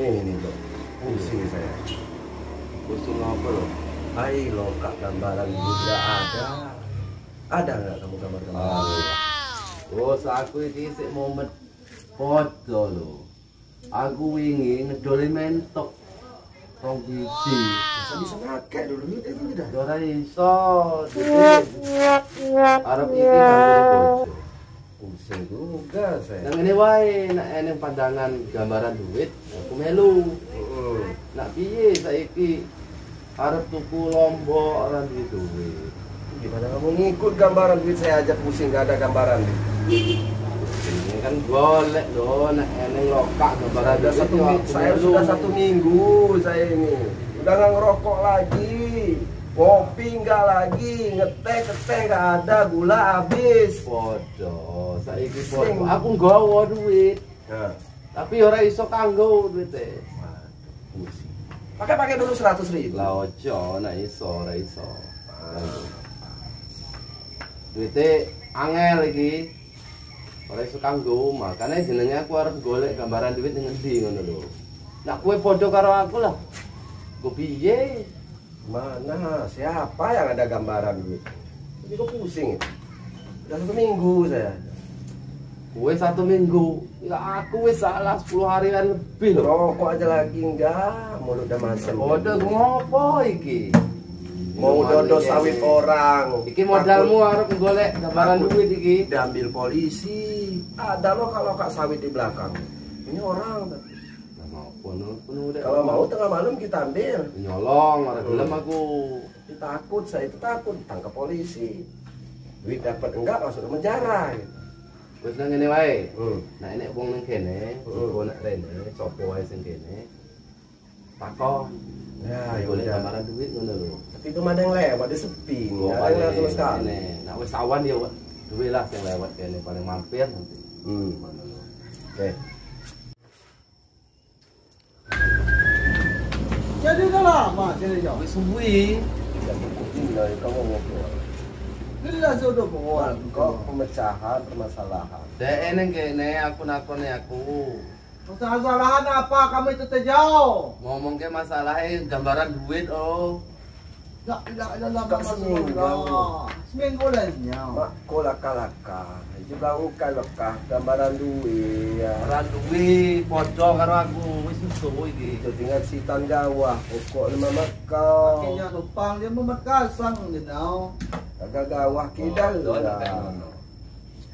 Ini loh, pusing saya. Pusing apa loh? Hai lo kak, gambaran juga ada. Ada nggak kamu gambar-gambaran? Oh, aku ini sik momen podo lho. Aku wingi ngedoli mentok rong biji. Bisa ngakek dulu itu tidak? Ora iso. Arep iki kanggo bojo. Pusing juga saya. Nang ngene wae, nek eneng pandangan gambaran duit, aku melu. Nak piye saiki arep tuku lombok ora duwe duit. Gimana kamu ngikut gambaran duit saya aja pusing gak ada gambaran duit. Ini kan golek loh, nek eneng lokak gambaran duit. Saya sudah 1 minggu saya ini. Udah nggak ngerokok lagi, ngopi nggak lagi, ngeteh nggak ada, gula habis. Bodoh, saiki bodoh. Aku nggawa duit. Nah. Tapi ora iso kanggo duite. Waduh, pusing. Pakai dulu 100.000. Lah ojo, nek iso ora iso. Duite angel iki. Ora iso kanggo, makane jenenge aku arep golek gambaran duit ning endi ngono lho. Nek kowe padha karo aku lah. Go piye? Mana? Siapa yang ada gambaran duit? Ini kok pusing. Udah 1 minggu saya. Kowe 1 minggu. Ya aku wis salah 10 harian lebih lho. Rokok aja lagi enggak, mulut udah masem. Padha ngopo iki? Mau dodo sawit orang. Iki modalmu arep golek gambaran duit iki. Diambil polisi. Ada loh kalau kak sawit di belakang. Ini orang. Kalau mau tengah malam kita ambil. Nyolong, ora gelem aku. Takut, saya itu takut ditangkap polisi. Duit dapat enggak masuk ke penjara gitu. Wis nang ngene wae. Nek enek wong nang kene, sapa nek rene, sapa wae sing kene. Takon. Ya, golek gambaran duit ngono lho. Tapi itu ada yang lewat, dia sepi. Enggak ada yang lewat sama sekali. Nek wis awan ya duwe lah sing lewat kene paling mampir nanti. Ngono lho. Oke. Jadi udah lama sini ya. Wis suwi. Ya cukup tinggal kamu ngobrol. Ini lah sudah buat kok pemecahan permasalahan. Dek neng kene aku nakone aku. Permasalahan apa kamu itu terjauh? Ngomong ke masalahnya gambaran duit oh. Tidak seminggu. Seminggu lah Mak kolaka-laka. Juga bukan lekah gambaran duit. Gambaran duit podo karo aku wis suwe iki. Itu tinggal sitan gawah pokok lima makau. Akhirnya lupang dia memat kasang gitu. Agak gawah kidal lah.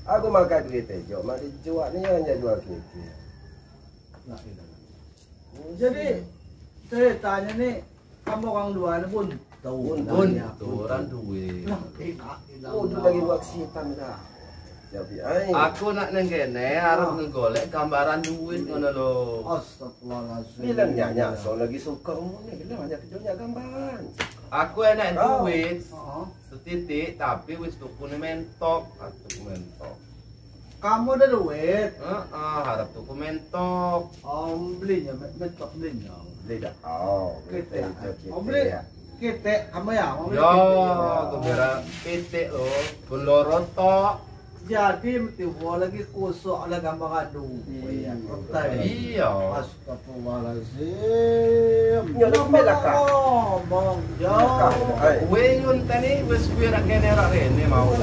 Aku makan duit tejo, mak dijual ni hanya jual duit. Jadi ceritanya nih kamu orang dua ini pun tahu orang duit. Oh, tu lagi buat sitan dah. Aku nak nang kene arep nggolek gambaran duit ngono lho. Astagfirullahalazim. Bilang nyanyi so lagi suka ngene bilang hanya kejonya gambaran. Aku enek duit setitik tapi wis tukune mentok, aku tuku mentok. Kamu ada duit? Heeh, harap tuku mentok. Oh, belinya mentok belinya. Beli dah. Oh, beli. Oh, beli. Ketek kamu ya? Yo, aku biar ketek lho, ben loro tok. Jadi mesti lagi kusuk ada gambar adu. Iya. Iya. Astagfirullahalazim. Nyolong melaka. Ngomong yo. Kowe nyunteni wis kuwi ra kene ra rene mau.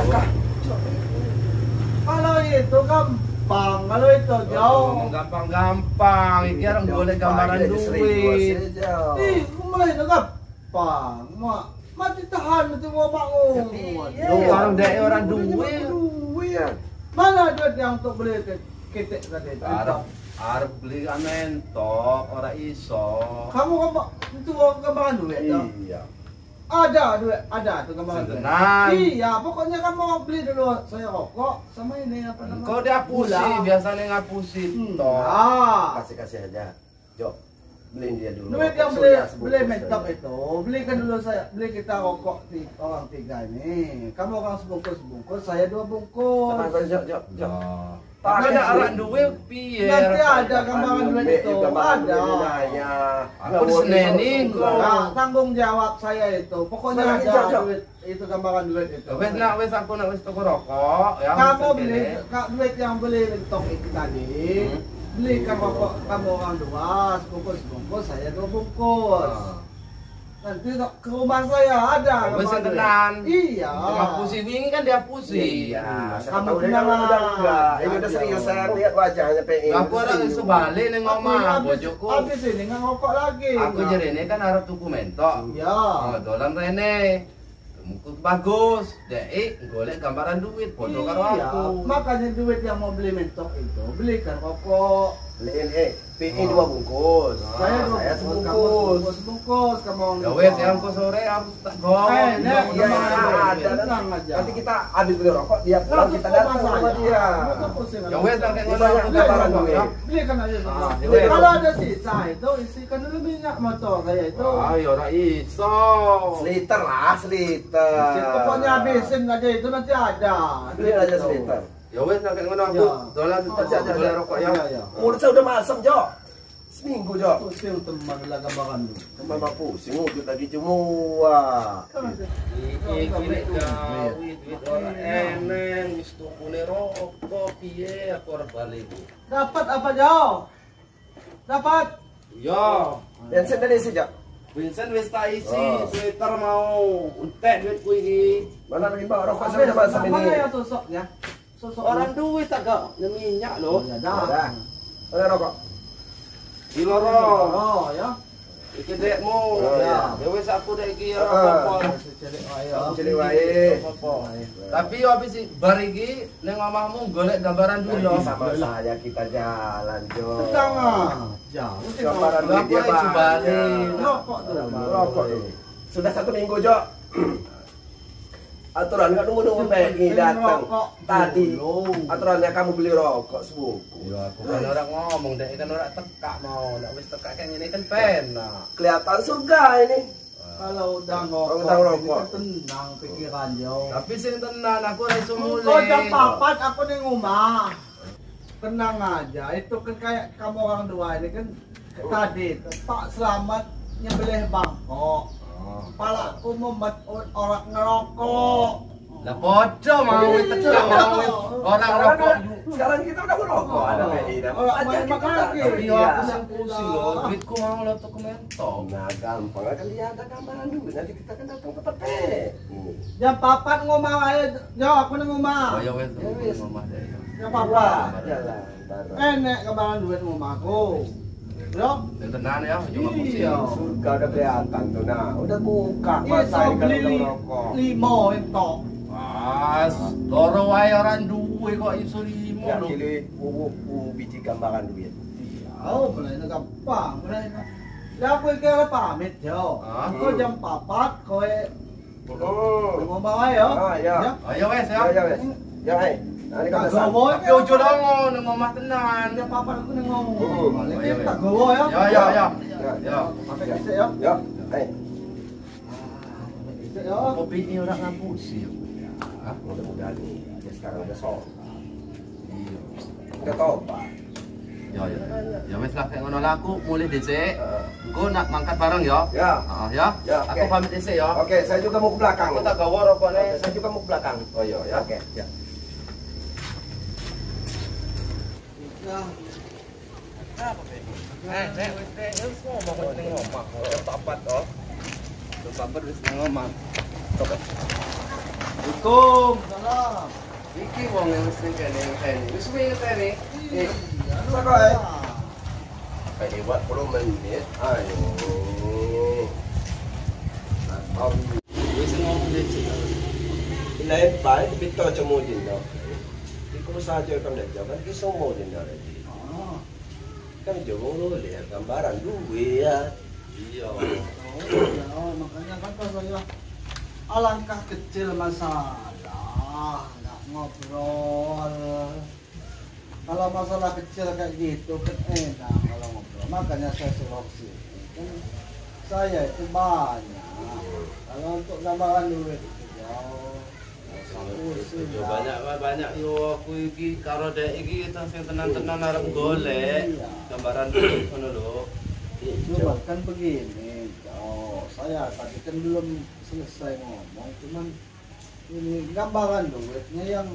Kalau itu gampang, kalau itu jauh. Ngomong gampang-gampang, iki arep golek gambaran duit. Ih, mulai itu gampang. Mak, mati tahan mesti mau bangun. Lu orang dek orang duit. Mana duit yang untuk beli ketek tadi? Arep beli mentok, ora iso. Kamu itu gambaran duit toh? Iya. Ada duit, ada tuh gambaran duit. Iya, pokoknya kamu beli dulu saya rokok sama ini apa namanya? Kau dihapusi, biasanya ngapusi toh. Kasih-kasih aja. Jok, beliin dia dulu. Duit yang beli mentok itu, belikan dulu saya, beli kita rokok di orang 3 ini. Kamu orang sebungkus-bungkus, saya 2 bungkus. Jok, jok, jok. Ada orang duit piye? Nanti ada gambaran duit itu, ada. Aku diseneni kok. Nah, tanggung jawab saya itu. Pokoknya ada duit itu gambaran duit itu. Wes nak wes aku nak wes tuku rokok ya. Kamu beli duit yang beli mentok itu tadi. Belikan rokok kamu orang dua, sebungkus-bungkus, saya 2 bungkus. Nanti ke rumah saya ada. Wis tenan. Iya. Ngapusi wingi kan dihapusi. Iya. Kamu tenang enggak. Ini udah serius saya lihat wajahnya PI. Aku ora iso bali ning omah bojoku. Habis ini nggak ngerokok lagi. Aku jerene kan arep tuku mentok. Iya. Oh, dolan rene. Muku bagus, dek golek gambaran duit podo karo aku. Makanya duit yang mau beli mentok itu belikan rokok. Beliin PI 2 bungkus. Saya sebungkus. Sebungkus kamu. Ya wes, ya engko sore aku tak gowo. Iya, tenang aja. Nanti kita habis beli rokok, dia pulang kita datang sama dia. Ya wes, kayak ngono aku gambaran duit. Belikan aja. Kalau ada sisa itu isikan dulu minyak motor saya itu. Ah, ya ora iso. Seliter lah, seliter. Pokoknya habisin aja itu nanti ada. Beli aja seliter. Ya wes nang ngono aku dolan aja rokok ya. Mulut saya udah masam, Jo. Seminggu, Jo. Pusing teman lah gambaran lu. Teman mah pusing wujud lagi semua. Iki nek gawe duit ora eneng wis tukune rokok piye aku arep bali. Dapat apa, Jo? Dapat. Yo. Bensin tadi isi, Jo. Vincent wis tak isi, sweater mau entek duitku iki. Mana lagi bawa rokok saya udah masam ini. Mana ya sosoknya? Sosok orang duit agak minyak loh. Ya dah. Ada rokok. Di loro. Oh ya. Iki dekmu. Ya wis aku dek iki ora apa-apa. Cilik wae. Tapi yo habis bar iki ning omahmu golek gambaran duit lho. Sama saya kita jalan, Jo. Tenang aja. Gambaran duit dia bali. Rokok dulu. Rokok dulu. Sudah 1 minggu, Jo. Aturan nggak nunggu-nunggu PI datang tadi. Aturannya kamu beli rokok sebungkus. Ya aku kan orang ngomong dek kan orang tekak mau. Nek wis tekak kayak ngene kan penak. Kelihatan surga ini. Kalau udah ngerokok kan tenang pikiran yo. Tapi sing tenan aku ora iso mulih. Kok jam 4 aku ning omah. Tenang aja. Itu kan kayak kamu orang dua ini kan tadi Pak Slamet nyembelih bangkok. Palaku mumet orang ngerokok. Lah podo mau tekak mau orang rokok. Sekarang kita udah ngerokok ada PI. Orang makan lagi. Tapi aku sing pusing lho, duitku mau lho tuku mentok. Nah, gampang kan dia ada gambaran dulu. Nanti kita kan datang ke PI. Jam 4 ngomah ae. Yo aku nang omah. Oh ya wis ngomah deh. Jam 4. Jalan bareng. Enek gambaran duit ngomahku. Yo, tenan ya, cuma pusing. Surga udah kelihatan tuh. Nah, udah buka mata kalau udah ngerokok. 5 entok. Pas, loro wae ora duwe kok iso 5 lho. Ya kili biji gambaran duit. Iya, oh, mulai gampang, mulai. Lah aku iki arep pamit yo. Engko jam 4 kowe ngomong wae yo. Ya. Ayo wes ya. Ya wes. Ya ae. Nah, ini kan tapi ojo longo nang omah tenan. Ya papan aku nang omah. Iki tak gowo ya. Ya ya ya. Ya. Sampai dhisik ya. Ya. Ayo. Dhisik ya. Kopi ini ora ngapusi ya. Mudah-mudahan nih, dia sekarang udah sholat. Iya. Udah tobat. Ya ya. Ya wis lah kayak ngono lah aku mulih dhisik. Engko nak mangkat bareng ya. Ya. Heeh ya. Aku pamit dhisik ya. Oke, saya juga mau ke belakang. Aku tak gawa rokokne. Oke, saya juga mau ke belakang. Oh iya ya. Oke, ya. Nek wis nek wis ngomong kok ning omah. Jam 4 toh. Jam 4 wis ning omah. Assalamualaikum. Salam. Iki wong wis ning kene ngenteni. Wis suwe ngenteni. Iya. Saka ae. Lewat 10 menit. Ayo. Wis ngomong dhisik. Lain bae bito cemudin no. Iku saja kan dak jaman ki somo din lagi. Kan jowo lihat gambaran duwe ya. Iya. Oh, makanya kan pas saya alangkah kecil masalah, nggak ngobrol. Kalau masalah kecil kayak gitu kan enak kalau ngobrol. Makanya saya suruh sini. Kan saya itu banyak. Kalau untuk gambaran duit itu jauh. Yo banyak yo aku iki karo dek iki sing tenan-tenan arep golek gambaran duit ngono lho. Cuma kan begini, oh, saya tadi kan belum selesai ngomong, cuman ini gambaran duitnya yang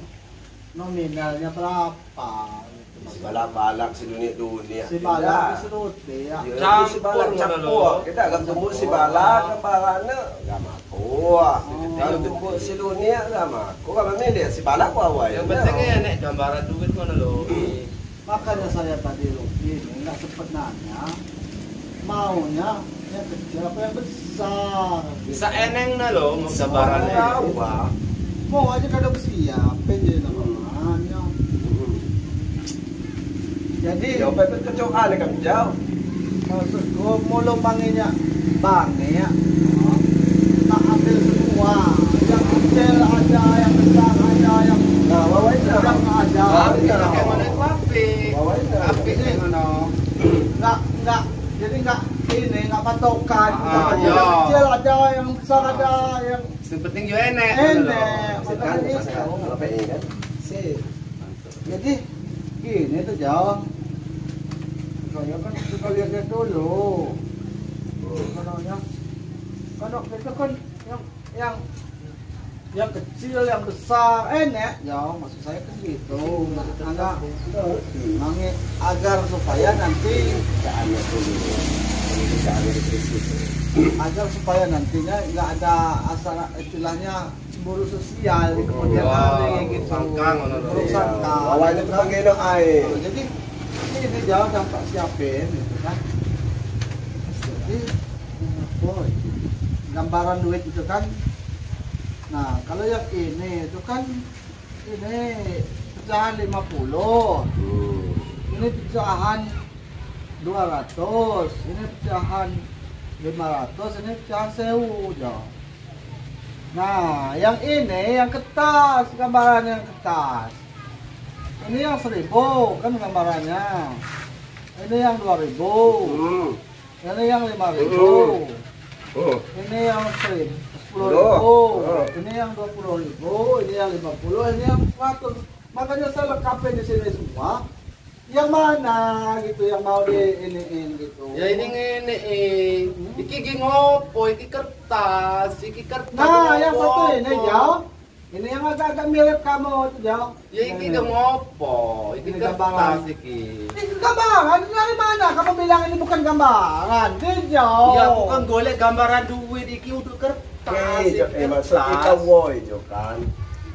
Nominalnya berapa? Gitu, si balak-balak si dunia-dunia. Si balak si roti ya. Si balak campur. Kita agak tumbuh si balak gambarannya enggak mampu. Kalau tumbuh si dunia enggak mampu. Kalau ini dia si balak wae. Yang penting ya nek gambaran duit ngono lho. Makanya saya tadi rugi, nggak sempet nanya. Maunya yang kecil apa yang besar? Bisa eneng nah lho mau gambarannya. Mau aja kada siapin jadi namanya. Jadi ya pepet kecokan kan jauh. Maksud gua mau lombanginya bang ya. Tak ambil semua. Yang kecil ada, yang besar ada, yang nah, sedang ada. Kayak mana itu apik. Apik ngono. Enggak. Jadi enggak ini enggak patokan. Yang kecil ada, yang besar ada, yang yang penting yo enek. Enek. Makanya kan. Sip. Jadi gini tuh jauh. Saya kan suka lihat dulu. Kalau itu kan yang kecil, yang besar, enek. Ya, maksud saya kan gitu. Agak agar supaya nanti agar supaya nantinya nggak ada asal istilahnya cemburu sosial di kemudian hari gitu. Buruk sangka. Awalnya tukang air. Jadi ini jauh dampak siapin gitu kan. Jadi boy, gambaran duit itu kan. Nah, kalau yang ini itu kan ini pecahan 50. Ini pecahan 200, ini pecahan 500, ini pecahan 1000 jauh. Nah, yang ini yang kertas, gambaran yang kertas. Ini yang 1000 kan gambarannya. Ini yang 2000. Ini yang 5000. Ini yang 10.000. Ini yang 20.000, ini yang 50, ini yang 100. Makanya saya lengkapin di sini semua. Yang mana gitu yang mau di iniin gitu. Ya ini ngene iki ki ngopo iki kertas, iki kertas. Nah, yang satu ini jauh. Ini yang agak-agak mirip kamu itu jauh. Ya iki ki ngopo? Iki kertas iki. Ini gambaran dari mana? Kamu bilang ini bukan gambaran. Jauh. Ya aku kan golek gambaran duit iki untuk kertas. Maksud kita woi jo kan.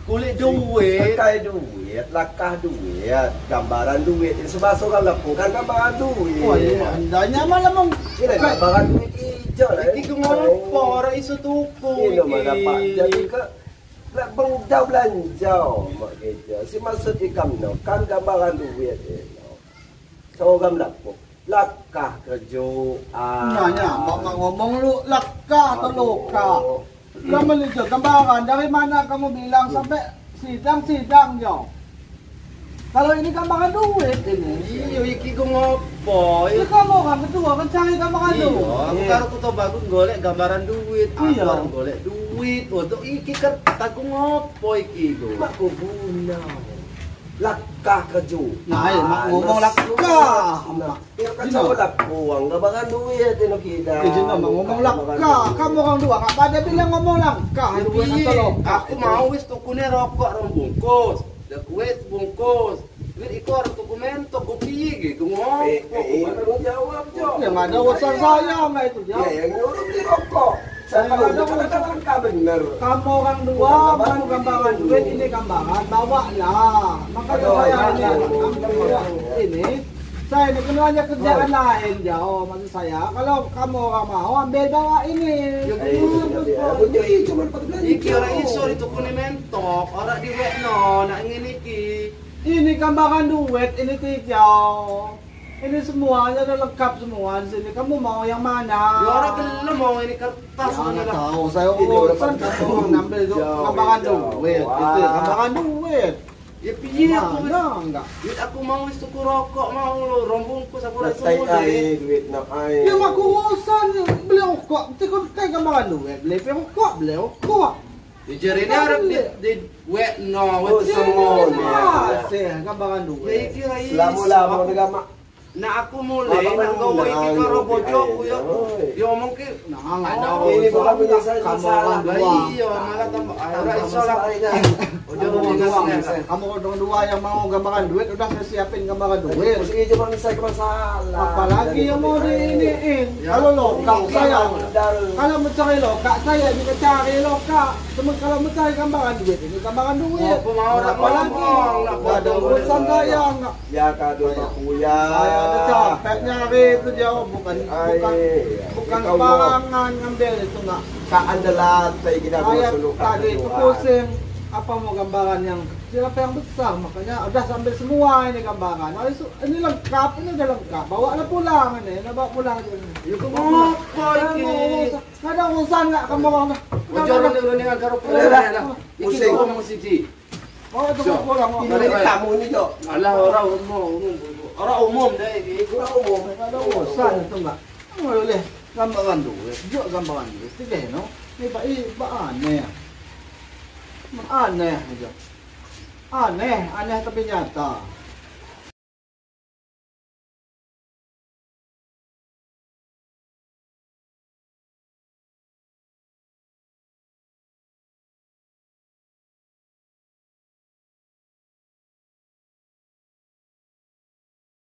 Golek duit, pakai duit, lakah duit, gambaran duit. Sebab orang lakukan gambaran duit. Oh iya, andanya malah mong. Ini gambaran duit hijau lah. Iki ngopo ora iso tuku iki. Ini dapat. Jadi ke lak bengdau belanja mak kerja. Si maksud ikam no, kan gambaran duit no. Seorang laku, lakah kerja. Nanya, mak ngomong lu lakah atau loka? Kamu lihat gambaran dari mana kamu bilang sampai sidang-sidang yo. Kalau ini gambaran duit ini. Iya iki ku ngopo? Iki kamu kan kedua kan cari gambaran duit. Iya, aku karo Kuto Bagus golek gambaran duit. Aku arep golek duit. Untuk iki kertas ku ngopo iki ku? Mak ku guna. Lakah kerja. Nah, ya, mak ngomong lakah. Ya kan sama laku uang gambaran duit ini kita. Ya jeneng ngomong lakah. Kamu orang dua enggak pada bilang ngomong langkah duit atau lokah. Aku mau wis tukune rokok rong bungkus. Lah kowe bungkus. Duit iku arep tuku mentok ku piye iki? Ku ngopo? Perlu jawab, Jo. Ya enggak ada urusan saya enggak itu, Jo. Ya yang nyuruh di rokok. Saya tahu kan bener. Kamu orang dua, kamu gambaran duit ini gambaran, bawa lah. Makanya saya ini saya ini kena aja kerjaan lain jauh maksud saya. Kalau kamu orang mau ambil bawa ini. Iki ora iso ditukune mentok, ora diwekno nak ngene iki. Ini gambaran duit, ini tijau. Ini semuanya udah lengkap semua di sini. Kamu mau yang mana? Ya orang gelem mau ini kertas ya, nggak tahu. Saya urusan kamu ngambil itu gambaran duit, itu gambaran duit. Ya piye aku enggak. Duit aku mau wis tuku rokok mau lho, rong bungkus aku ora iso duit nak ae. Ya aku urusan beli rokok, mesti kau kayak gambaran duit, beli rokok, beli rokok. Ya jarene arep di wekno wis semua. Sih gambaran duit. Ya iki ra iso. Lamo-lamo mak. Nah aku mulai nang gawe iki karo bojoku ya. Dia ngomong ki nah enggak ada ini bukan punya saya salah. Iya, malah tambah ora iso lah. Kamu orang dua yang mau gambaran duit, udah saya siapin gambaran duit. Iya, cuma saya masalah. Apalagi yang mau diiniin. Kalau lokak saya, kalau mencari lokak saya juga cari lokak. Cuma kalau mencari gambaran duit, ini gambaran duit. Apalagi nggak ada urusan saya nggak. Ya kado ya. Saya ada capek nyari itu jauh, bukan sembarangan ngambil itu nggak. Keandalan saya Saya tadi itu pusing. Apa mau gambaran yang kecil apa yang besar, makanya udah sambil semua ini gambaran. Nah, ini lengkap, ini udah lengkap. Bawa lah pulang ini, bawa pulang aja. Ya kenapa iki? Nggak ada urusan nggak kamu orang. Ojo rene karo pulang. Iki ngomong siji. Oh, itu pulang. Ini tamu ini, Jo. Alah ora umum. Ora umum deh iki. Ora umum. Nggak ada urusan itu nggak. Boleh gambaran duit, jo gambaran duit. Tidak, no. Ini pak aneh. Aneh aja. Aneh, aneh tapi nyata.